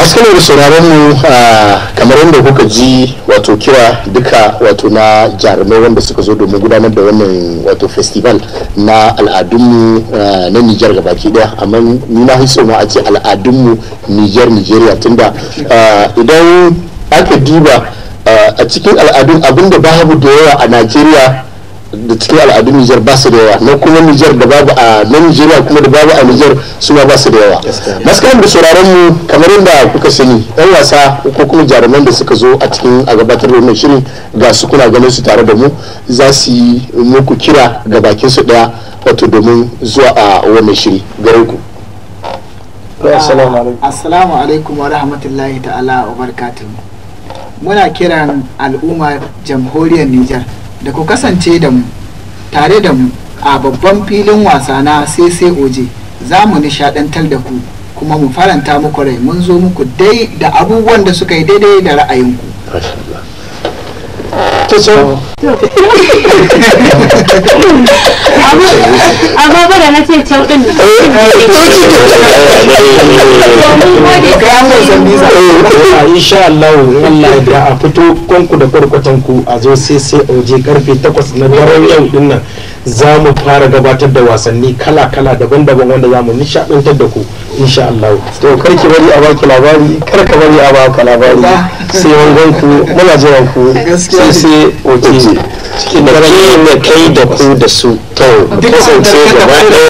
Masu da sauraron mu, kamar yadda kuka ji, wato kira duka wato na jarumai wanda suka zo domin gudanar da wannan wato festival na al'adunmu na Nijar gabaki daya. Amma ni na so ma a ce al'adunmu Nijar, Nigeria, tunda idan aka diba a cikin al'adun, abinda babu da yawa a Najeriya da cikin al'adun Nijar ba su da yawa, na kuma Nijar da babu a na Nigeria kuma da babu a Nijar su ma ba su da yawa. Masu da sauraron mu, kamar yadda kuka sani, yan wasa ko kuma jaruman da suka zo a cikin a gabatar da wannan shirin, ga su kuna ganin su tare da mu, za su yi muku kira ga bakin su daya, wato domin zuwa a wannan shiri. Gare ku. Assalamu alaikum wa rahmatullahi ta'ala wa barakatuhu. Muna kiran al'umma Jamhuriyar Nijar da ku kasance da mu tare da mu a babban filin wasa na CCOJ. Za mu nishadantar da ku kuma mu faranta muku rai. Mun zo muku dai da abubuwan da suka yi daidai da ra'ayinku. Amma ba da na ce can din. Insha Allah, Allah da a fito kwanku da kwarkwatan ku, a zo sai oje karfe 8 na daren yau din nan. Za mu fara gabatar da wasanni kala-kala, daban-daban, wanda za mu nishadantar da ku insha Allah. To, kar ki bari a baki labari, kar ka bari a baka labari, sai wangan ku, muna jiran ku sai oje cikin da kai da ku da su. To, kasance gaba ɗaya.